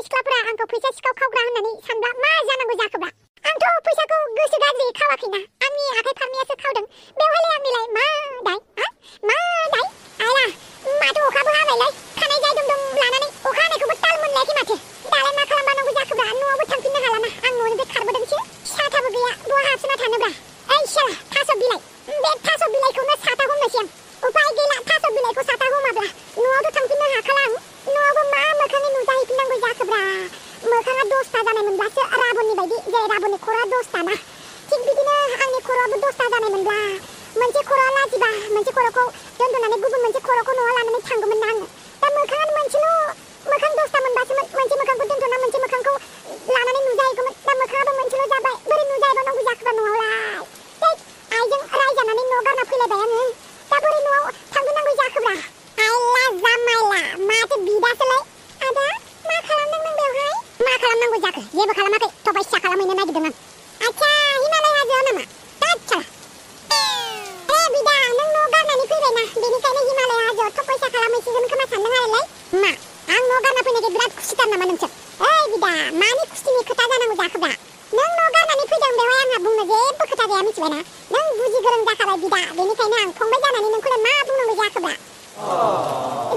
सेंग्रा सिख्लाफोरा आंखौ फैसा सिखाव खावग्रा होननानै सानब्ला मा जानांगौ जाखोब्रा? आंथ' फैसाखौ गोसो गाज्रि खावाखैना, आंनि आखाइ फारनैयासो खावदों। बेवहायलाय आंनिलाय मा दाय? मा दाय? आयला माथो अखाबो हाबायलाय, खानाय जाय दुम लानानै अखा हानायखौबो ताल मोनलायाखै माथो। दालाय मा खालामबावनांगौ जाखोब्रा? न'आवबो थांफिननो हालाना, आं न'निफ्राय खारबोदोंसो। साथाबो गैया, बहा हाबसोना थानोब्रा? ओइ शाला थास' बिलाइ, बे थास' बिलाइखौनो साथा हमनोसै आं। उपाय गैला, थास' बिलाइखौ साथा हमाब्ला न'आवथ' थांफिननो हाखाला आं। न'आवबो मा मोखाङै नुजाहैफिननांगौ जाखोब्रा? मोखाङा 10ता जानाय मोनब्लासो राबननि बायदि, जे राबननि खर'आ 10ता ना, थिग बिदिनो आंनि खर'आबो 10ता जानाय मोनब्ला मोनसे खर'आ लाजिबा मोनसे खर'खौ दोनथ'नानै गुबुन मोनसे खर'खौ न'आव लानानै थांगौमोन ना आङो। दा मोखाङानो मोनसेल' मोखां 10ता मोनबासोमोन, मोनसे मोखांखौ दोनथ'ना मोनसे मोखांखौ लानानै नुजाहैगौमोन। दा मोखाङाबो मोनसेल' जाबाय, बोरै नुजाहैबावनांगौ जाखोब्रा न'आवलाय? आइजों रायजानानै न' गारना फैलायबाय आङो, दा बोरै न'आव थांफिननांगौ जाखोब्रा? आइला जामाइला माथो बिदासोलाय। आदा मा खालामदों नों बेवहाय? मा खालामनांगौ जाखो? जेबो खालामाखै, तपस्या खालामहैनो नागिरदों आं। आच्छा हिमालय हाजोआव नामा? दाच्छाला बिदा नों न' गारनानै फैबायना, बेनिखायनो हिमालय हाजोआव तपस्या खालामहैसिगोन खोमा सानदों आरोलै। मा आं न' गारना फैनायखाय बिराद खुसिथार नामा नोंसोर? ओइ बिदा मानि खुसिनि खोथा जानांगौ जाखोब्रा? नों न' गारनानै फैदों, बेवहाय आंहा बुंनो जेबो खोथा गैया, मिथिबायना? नों बुजि गोरों जाखाबाय बिदा, बेनिखायनो आं फंबाय जानानै नोंखौलाय मा बुंनांगौ जाखोब्रा?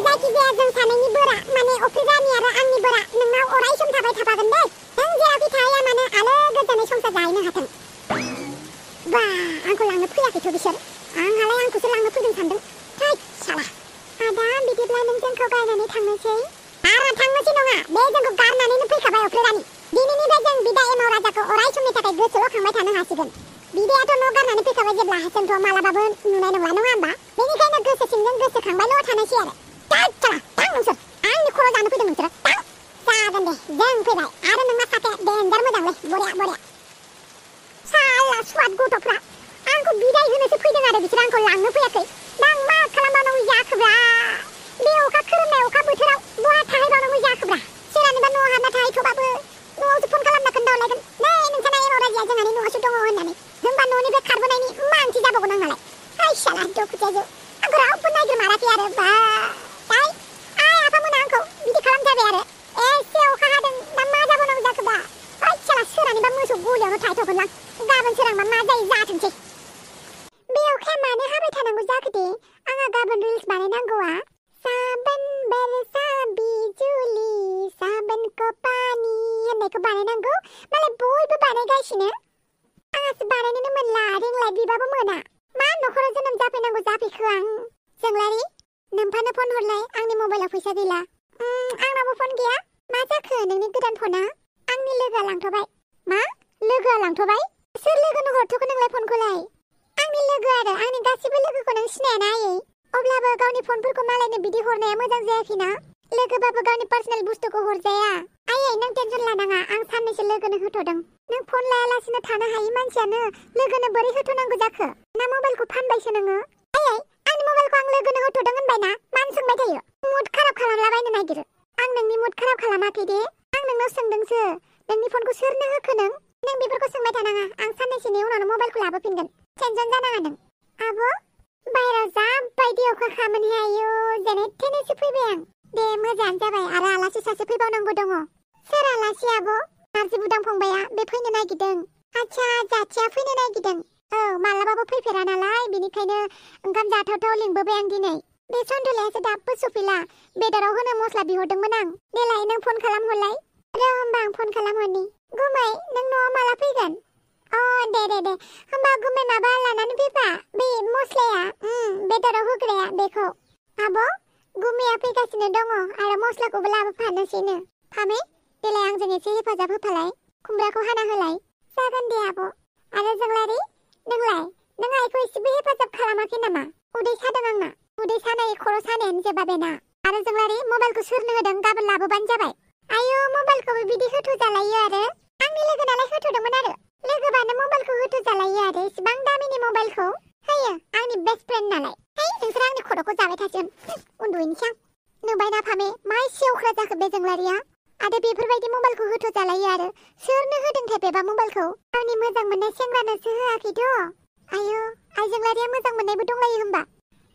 जायखिजाया जों सानैनि बोरा, माने अफ्रिजानि आरो आंनि बोरा नोंनाव अराय सम थाबाय थाफागोन दे। नों जेरावखि थाया मानो आलो गोजोनै संसार जाहैनो हाथों। बा आंखौ लांनो फैयाखैथ' बिसोर, आंहालाय आंखौसो लांनो फैदों सानदों। थैद साला। आदा बिदिब्ला नों जोंखौ गारनानै थांनोसै? बारा थांनोसै नङा, बे जोंखौ गारनानैनो फैखाबाय अफ्रिरानि। दिनैनिफ्राय जों बिदा एमाव राजाखौ अराय समनि थाखाय गोसोल' खांबाय थानो हासिगोन। बिदायाथ' न' गारनानै फैखाबाय जेब्ला जोंथ' मालाबाबो नुनाय नंला, नङा होमबा? बेनिखायनो गोसो सिंजों गोसोखांबायल' थानायसै आरो। थैद साला थां नोंसोर, आंनि खर' जानो फैदों नोंसोरो, थां। जागोन दे, जों फैबाय आरो नोंना साथाया देन्जार मोजांलै, बरिया। साला स्वाद गथ'फ्रा, आंखौ बिदाय होनोसो फैदों आरो बिसोर आंखौ लांनो फैयाखै। दा आं मा खालामबावनांगौ जाखोब्रा? बे अखा खोरोमनाय अखा बोथोराव बहा थाहैबावनांगौ जाखोब्रा? सोरानोबा न'आव हाबना थाहैथ'बाबो न'आवसो फन खालामना खोन्थाहरलायगोन, नै नोंसाना एमाव राजाया जोंहानि न'आवसो दङ होननानै। होमबा न'निफ्राय खारबोनायनि मा ओंथि जाबावगोन आंनालाय? ओइ साला दुखुथियाजो, आंखौ रावबो नायग्रोमाराखै आरो बा आइ आफामोना आंखौ बिदि खालामजाबाय आरो। एसे अखा हादों, दा मा जाबावनांगौ जाखोब्रा? ओइ साला सोरानिबा मोसौ गलियावनो थाहैथ'गोनलां, गाबोन सोरांबा मा जायो जाथोंसै। बे अखाया मानो हाबाय थानांगौ जाखो दे? आंहा गाबोन रिल्स बानायनांगौआ। साबन बरसा बिजुली साबन को पानी होननायखौ बानायनांगौ, मालाय बयबो बानायगासिनो। आंहासो बानायनोनो मोनला, रिंलाइट बिबाबो मोना। मा न'खराव जोनोम जाफैनांगौ जाफैखो आं? जोंलारि नोमफानो फन हरलाय, आंनि मबाइलाव फैसा गैला। आंनावबो फन गैया। मा जाखो नोंनि गोदान फना? आंनि लोगोआ लांथ'बाय। मा? लोगोआ लांथ'बाय? सोर लोगोनो हरथ'खो नोंलाय फनखौलाय? आंनि लोगो आरो, आंनि गासिबो लोगोखौ नों सिनायाना आयै? अब्लाबो गावनि फनफोरखौ मालायनो बिदि हरनाया मोजां जायाखैना? लोगोबाबो गावनि पार्सनेल बुस्थुखौ हरजाया। आयै नों टेनसन लानाङा, आं साननैसो लोगोनो होथ'दों। नों फन लायालासिनो थानो हायि मानसियानो लोगोनो बोरै होथ'नांगौ जाखो? ना मबाइलखौ फानबायसो नोङो? आयै आंनि मबाइलखौ आं लोगोनो होथ'दों होनबायना, मानो सोंबाय थायो? मुड खाराब खालामलाबायनो नागिरो। आं नोंनि मुड खाराब खालामाखै दे, आं नोंनाव सोंदोंसो, नोंनि फनखौ सोरनो होखो नों? नों बेफोरखौ सोंबाय थानाङा, आं साननैसोनि उनावनो मबाइलखौ लाबोफिनगोन। टेनसन जानाङा नों। आब' बाहेराव जाबायदि अखा खामोनहाय, आयु जेने थेनेसो फैबाय आं। दे मोजाङानो जाबाय, आरो आलासि सासे फैबावनांगौ दङ। सोर आलासि आब'? नार्जि बुदां फंबाया, बे फैनो नागिरदों। आच्छा जाथिया फैनो नागिरदों। औ मालाबाबो फैफेरा नालाय, बेनिखायनो ओंखाम जाथावथाव लिंबोबाय आं दिनै। बे सन्दलायासो दाबो सफैला, बेदराव होनो मस्ला बिहरदोंमोन आं। देलाय नों फन खालामहरलाय। र' होमबा आं फन खालामहरनि। गुमै नों न'आव माला फैगोन? अ दे होमबा गुमै माबा लानानै फैफा, बे मस्लाया, बेदराव होग्राया बेखौ। आब' गुमैया फैगासिनो दङ आरो मस्लाखौबो लाबोफानोसैनो। फामे देलाय आंजों एसे हेफाजाब होफालाय, खुमब्राखौ हाना होलाय। जागोन दे आब'। आरो जोंलारि नोंलाय, नों आइखौ एसेबो हेफाजाब खालामाखै नामा? उदै सादों आंना, उदै सानाय खर' सानायानो जोबा बेना। आरो जोंलारि मबाइलखौ सोरनो होदों गाबोन लाबोबानो जाबाय। आयु मबाइलखौबो बिदि होथ'जालायो आरो? आंनि लोगो नालाय होथ'दोंमोन आरो। लोगोबानो मबाइलखौ होथ'जालायो आरो, इसिबां दामिनि मबाइलखौ होयो, आंनि बेस्ट फ्रेन्ड नालाय। है नोंसोर आंनि खर'खौ जाबाय थासिगोन, उन्दुहैनोसै आं। नुबायना फामे मा एसे अख्रा जाखो बे जोंलारिया? आरो बेफोरबायदि मबाइलखौ होथ'जालायो आरो, सोरनो होदोंथाय बेबा मबाइलखौ? गावनि मोजां मोननाय सेंग्रानोसो होआखैथ'। आयु आइजोंलारिया मोजां मोननायबो दंलायो होमबा?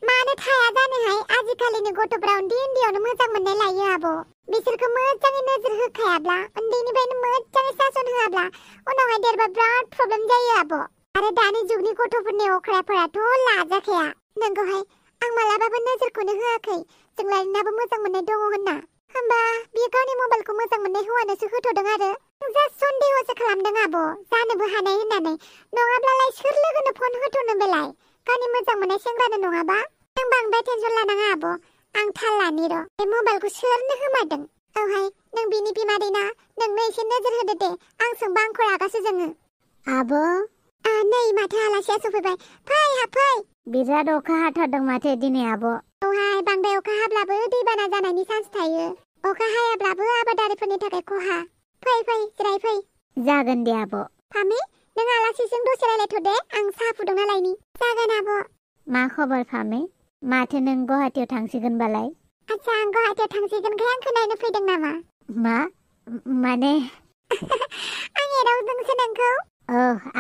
मानो थाया जानोहाय आजिखालिनि गथ'फ्रा उन्दैयावनो मोजां मोननाय लायो आब'। बिसोरखौ मोजाङै नोजोर होखायाब्ला उन्दैनिफ्रायनो मोजाङै सासन होआब्ला उनावहाय देरबा बिराद प्रब्लेम जायो आब'। आरो दानि जुगनि गथ'फोरनि अख्राफोराथ' लाजाखाया। नंगौहाय आं मालाबाबो नोजोरखौनो होआखै जोंलारिनाबो मोजां मोननाय दङ होनना। होमबा बियो गावनि मबाइलखौ मोजां मोननाय हौवानोसो होथ'दों आरो जास्ट सन्देहसो खालामदों आब', जानोबो हानाय होननानै। नङाब्लालाय सोर लोगोनो फन होथ'नो बेलाय गावनि मोजां मोननाय सेंग्रानो नङाबा। नों बांद्राय टेनसन लानाङा आब', आं थाल लानि र'। बे मबाइलखौ सोरनो होमारदों? औहाय नों बिनि बिमादै ना, नोंनो एसे नोजोर होदो दे। आं सोंबा आंखौ रागासो जोङो। आब' नै माथो आलासिया सफैबाय। फै हाबफै। बिराद अखा हाथारदों माथो दिनै आब'। औहाय बांद्राय अखा हाब्लाबो दैबाना जानायनि चान्स थायो। अखा हायाब्लाबो आबादारिफोरनि थाखाय खहा। फै जिरायफै। जागोन दे आब'। फामे नों आलासिजों दसे रायलायथ' दे, आं साहा फुदुंना लायनि। जागोन आब'। मा खबर फामे? माथो नों गुवाहाटीयाव थांसिगोनबालाय? आच्छा आं गुवाहाटीयाव थांसिगोनखाय आंखौ नायनो फैदों नामा? मा? माने आं एदावदोंसो नोंखौ।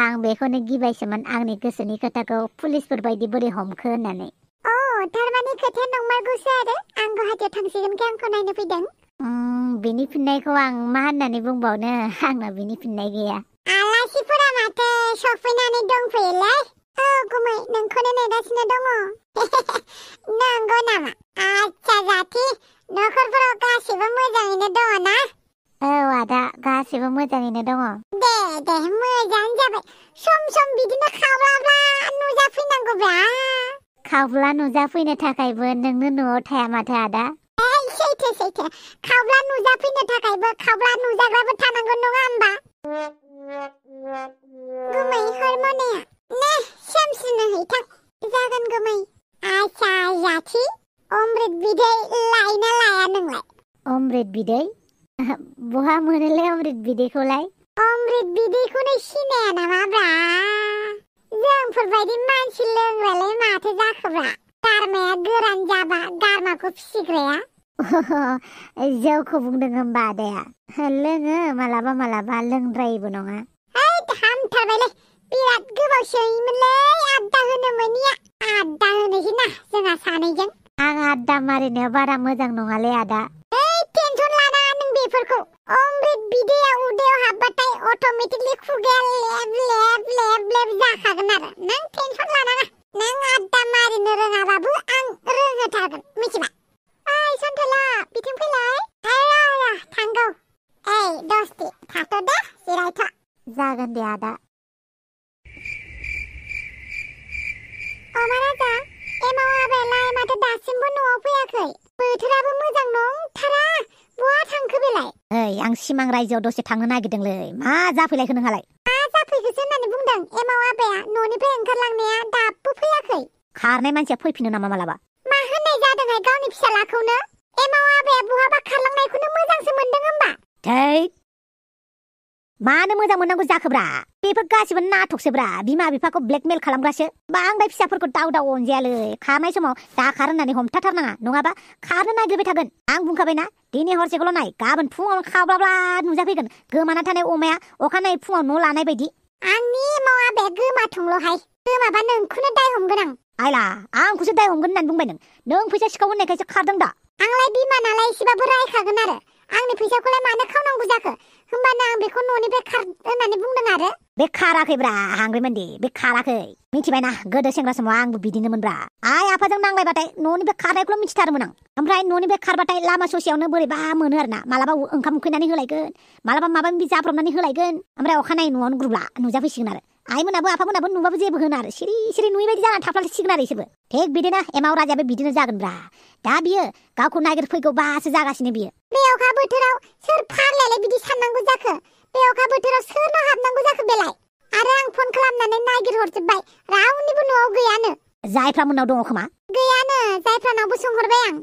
आं बेखौनो गिबायसोमोन आंनि गोसोनि खोथाखौ पुलिसफोर बायदि बोरै हमखो होननानै। थारमाने खोथाया नंमारगौसो आरो आं गुवाहाटीयाव थांसिगोनखाय आंखौ नायनो फैदों। बिनि फिननायखौ आं मा होननानै बुंबावनो, आंनाव बिनि फिननाय गैया। आलासिफोरा माथो सफैनानै दंफैयोलै। गुमै नोंखौनो नेगासिनो दङ। नंगौ नामा? आच्छा जाथि, नखरफोराव गासिबो मोजाङैनो दङ ना? औ आदा, गासिबो मोजाङैनो दङ। दे मोजाङानो जाबाय। सम सम बिदिनो खावलाब्ला नुजाफैनांगौब्रा। खावब्ला नुजाफैनो थाखायबो नोंनो न'आव थाया माथो आदा? सैथो खावब्ला नुजाफैनो थाखायबो खावब्ला नुजाग्राबो थानांगौ नङा होमबा? गुमै हरम'निया ने सोमस्रिनो हैथां। जागोन गुमै। आच्छा जाथि, अमृत बिदै लायना लाया नोंलाय? अमृत बिदै? बहा मोनोलै अमृत बिदैखौलाय? अमृत बिदैखौनो सिनाया नामाब्रा? जोंफोरबायदि मानसि लोंग्रालाय माथो जाखोब्रा? गारमाया गोरान जाबा गारमाखौ फिसिग्राया। जौखौ बुंदों होमबा आदाया? लोङो मालाबा लोंद्रायिबो नङा। हामथारबायलै, बिराद गोबावसैमोनलै आड्डा होनो मोनिया। आड्डा होनोसै ना जोंहा सानैजों। आं आड्डा मारिनायाव बारा मोजां नङालै आदा। टेनसन लानाङा नों बेफोरखौ। अमृत बिदैया उदैयाव हाबबाथाय अट'मेटिकलि खुगाया लेब जाखागोन आरो। नों टेनसन लानाङा। नों आड्डा मारिनो रोङाबाबो आं रोंहोथारगोन, मिथिबाय? ओइ सन्थला, बिथिं फैलाय। थांगौ। दसथि थाथ' दे, जिरायथ'। जागोन दे आदा। अमा राजा, एमाव आबायालाय माथो दासिमबो न'आव फैयाखै? बोथोराबो मोजां नंथारा, बहा थांखो बेलाय? आं सिमां रायजोआव दसे थांनो नागिरदोंलै। मा जाफैलायखो नोंहालाय? मा जाफैखोसो होननानै बुंदों? एमाव आबाया न'निफ्राय ओंखारलांनाया दाबो फैयाखै। खारनाय मानसिया फैफिनो नामा मालाबा? मा होननाय जादोंहाय गावनि फिसालाखौनो? एमाव आबाया बहाबा खारलांनायखौनो मोजांसो मोनदों होमबा? थै, मानो मोजां मोननांगौ जाखोब्रा? बेफोर गासिबो नाटकसोब्रा, बिमा बिफाखौ ब्लेकमेल खालामग्रासो। बांद्राय फिसाफोरखौ दाव अनजायालै। खारनाय समाव दाखार होननानै हमथाथारनाङा, नङाबा खारनो नागिरबाय थागोन। आं बुंखाबायना, दिनै हरसेखौल' नाय, गाबोन फुङाव खावब्लाब्ला नुजाफैगोन। गोमाना थानाय अमाया अखानायै फुङाव न' लानाय बायदि। आंनि एमाव आबाया गोमाथोंल'हाय, गोमाबा नोंखौनो दाय हमगोन आं। आइला, आंखौसो दाय हमगोन होननानै बुंबाय नों फैसा सिखाव होननायखायसो खारदों दा। आंलाय बिमा नालाय एसेबाबो रायखागोन आरो। आंनि फैसाखौलाय मानो खावनांगौ जाखो? होमबानो आं बेखौ न'निफ्राय खार होननानै बुंदों आरो। बे खाराखैब्रा हांग्रिमोनदि, बे खाराखै। मिथिबायना, गोदो सेंग्रा समाव आंबो बिदिनोमोनब्रा। आइ आफाजों नांलायबाथाय न'निफ्राय खारनायखौल' मिथिथारोमोन आं। ओमफ्राय न'निफ्राय खारबाथाय लामा ससेयावनो बोरैबा मोनो आरोना। मालाबा ओंखाम उखैनानै होलायगोन, मालाबा माबा माबि जाब्रबनानै होलायगोन। ओमफ्राय अखानायै न'आवनो ग्रुबला नुजाफैसिगोन आरो। आइमोनाबो आफामोनाबो नुबाबो जेबो होना आरो, सिरि नुयै बायदि जानानै थाफ्लासिगोन आरो इसोरबो। थिग बिदिनो एमाव राजायाबो बिदिनो जागोनब्रा। दा बियो गावखौ नागिरफैगौबासो जागासिनो बियो। बे अखा बोथोराव सोर फाग्लायालाय बिदि साननांगौ जाखो? बे अखा बोथोराव सोरनाव हाबनांगौ जाखो बेलाय? आरो आं फन खालामनानै नागिरहरजोब्बाय, रावनिबो न'आव गैयानो। जायफ्रा मोननाव दङ खोमा? गैयानो, जायफ्रानावबो सोंहरबाय आं।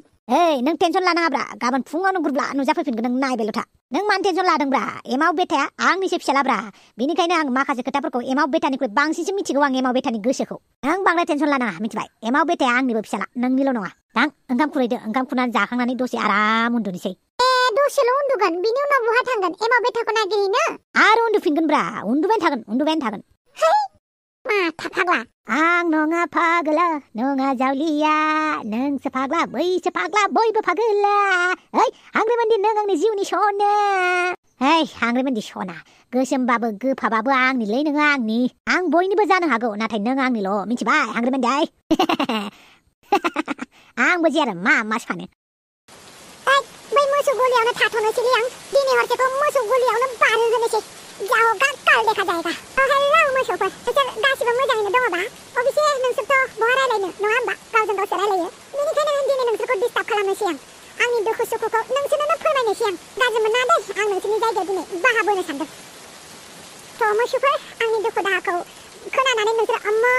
नों टेनसन लानाङाब्रा, गाबोन फुङावनो गुरब्ला नुजाफैफिनगोन। नों नायबायल' था। नों मानो टेनसन लादोंब्रा? एमाव बेटाया आंनिसो फिसालाब्रा। बेनिखायनो आं माखासे खोथाफोरखौ एमाव बेटानिख्रुइ बांसिनसो मिथिगौ। आं एमाव बेटानि गोसोखौ। नों बांद्राय टेनसन लानाङा, मिथिबाय? एमाव बेटाया आंनिबो फिसाला, नोंनिल' नङा। थां ओंखाम खुरैदो, ओंखाम खुरनानै जाखांनानै दसे आराम उन्दुनोसै। दसेल' उन्दुगोन, बिनि उनाव बहा थांगोन एमाव बेटाखौ नागिरहैनो? आरो उन्दुफिनगोनब्रा, उन्दुबायानो थागोन। मा फाग्ला आं नङा फाग्ला नङा जावलिया नोंसो फाग्ला बैसो फाग्ला बयबो फाग्ला ओइ हांग्रिमोनदि नों आंनि जिउनि सना ओइ हांग्रिमोनदि सना गोसोमबाबो गोफाबाबो आंनिलै नोङो आंनि आं बयनिबो जानो हागौ नाथाय नों आंनिल' मिथिबाय हांग्रिमोनदि आंबो जे आरो मा सानो बै मोसौ गलियावनो थाथ'नोसैलै आं दिनै हरसेखौ मोसौ गलियावनो बारहोनोसै जाव गाल देखा जायगा हेलौ मोसौफोर नोंसोर गासिबो मोजाङैनो दङबा अबेसे नोंसोरथ' बहा रायलायनो नङा होमबा गावजों गावसो रायलायो बेनिखायनो दिनै नोंसोरखौ डिस्टार्ब खालामनोसै आं आंनि दुखु सुखुखौ नोंसोरनो फोरमायनोसै आं गाज्रि मोना दै आं नोंसोरनि जायगायाव दिनै बाहाबोनो सानदों थ' मोसौफोर आंनि दुखु दाहाखौ खोनानानै नोंसोर अम्मा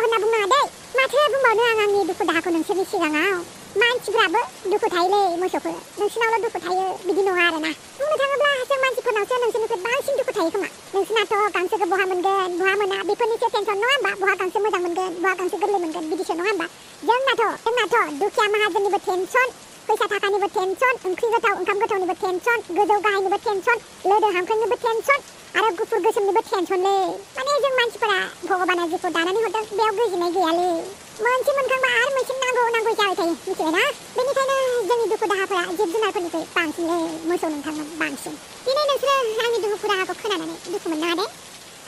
होनना बुंनाङा दै माथो बुंबावनो आं आंनि दुखु दाहाखौ नोंसोरनि सिगाङाव मानसिफ्राबो दुखु थायोलै मोसौफोर नोंसोरनावल' दुखु थायो बिदि नङा आरोना बुंनो थाङोब्ला जों मानसिफोरनावसो नोंसोरनिफ्राय बांसिन दुखु थायो खोमा नोंसोरनाथ' गांसोखौ बहा मोनगोन बहा मोना बेफोरनिसो टेनसन नङा होमबा बहा गांसो मोजां मोनगोन बहा गांसो गोरलै मोनगोन बिदिसो नङा होमबा जोंनाथ' दुखिया माहाजोननिबो टेनसन फैसा थाखानिबो टेनसन ओंख्रि गोथाव ओंखाम गोथावनिबो टेनसन गोजौ गाहायनिबो टेनसन लोदो हांख्रेंनिबो टेनसन आरो गुफुर गोसोमनिबो टेनसनलै माने जों मानसिफोरा भगबाना जेखौ दानानै हरदों बेयाव गोजोननाय गैयालै मोनसे मोनखांबा आरो मोनसे नांगौ जाबाय थायो मिथिबायना बेनिखायनो जोंनि दुखु दाहाफोरा जिब जुनारफोरनिफ्राय बांसिनलै मोसौ नोंथांमोन बांसिन दिनै नोंसोरो आंनि दुखु दाहाखौ खोनानानै दुखु मोननाङा दे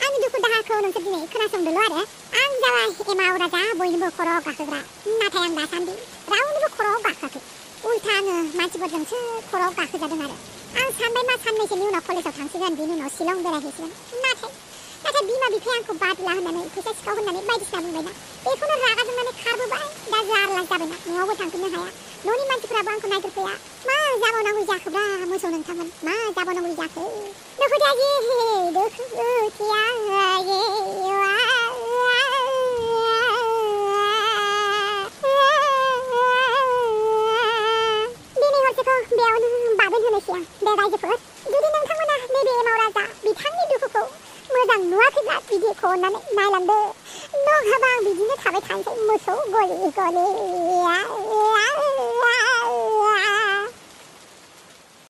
आंनि दुखु दाहाखौ नोंसोर दिनै खोनासंदोल' आरो आं जाबाय एमाव राजा बयनिबो खर'आव गाखोग्रा नाथाय आं दासान्दि रावनिबो खर'आव गाखोआखै उल्था आङो मानसिफोरजोंसो खर'आव गाखोजादों आरो आं सानबाय मा साननैसोनि उनाव कलेजाव थांसिगोन बेनि उनाव शिलं बेरायहैसिगोन नाथाय बिमा बिफाया आंखौ बादुला होननानै फैसा सिखाव होननानै बायदिसिना बुंबायना बेखौनो रागा जोंनानै खारबोबाय दा जारला जाबायना न'आवबो थांफिननो हाया न'नि मानसिफोराबो आंखौ नागिरफैया मा जाबावनांगौ जाखोब्रा मोसौ नोंथांमोन मा जाबावनांगौ जाखो दुखुथिया जे दुखुथिया दिनै हरसेखौ बेयावनो बाबेन होनोसै आं दे रायजोफोर जुदि नोंथांमोना नैबे एमाव राजा बिथांनि दुखुखौ मोजां नुवाखैब्ला भिडिअखौ अननानै नायलांदो नङाबा आं बिदिनो थाबाय थानोसै मोसौ गलि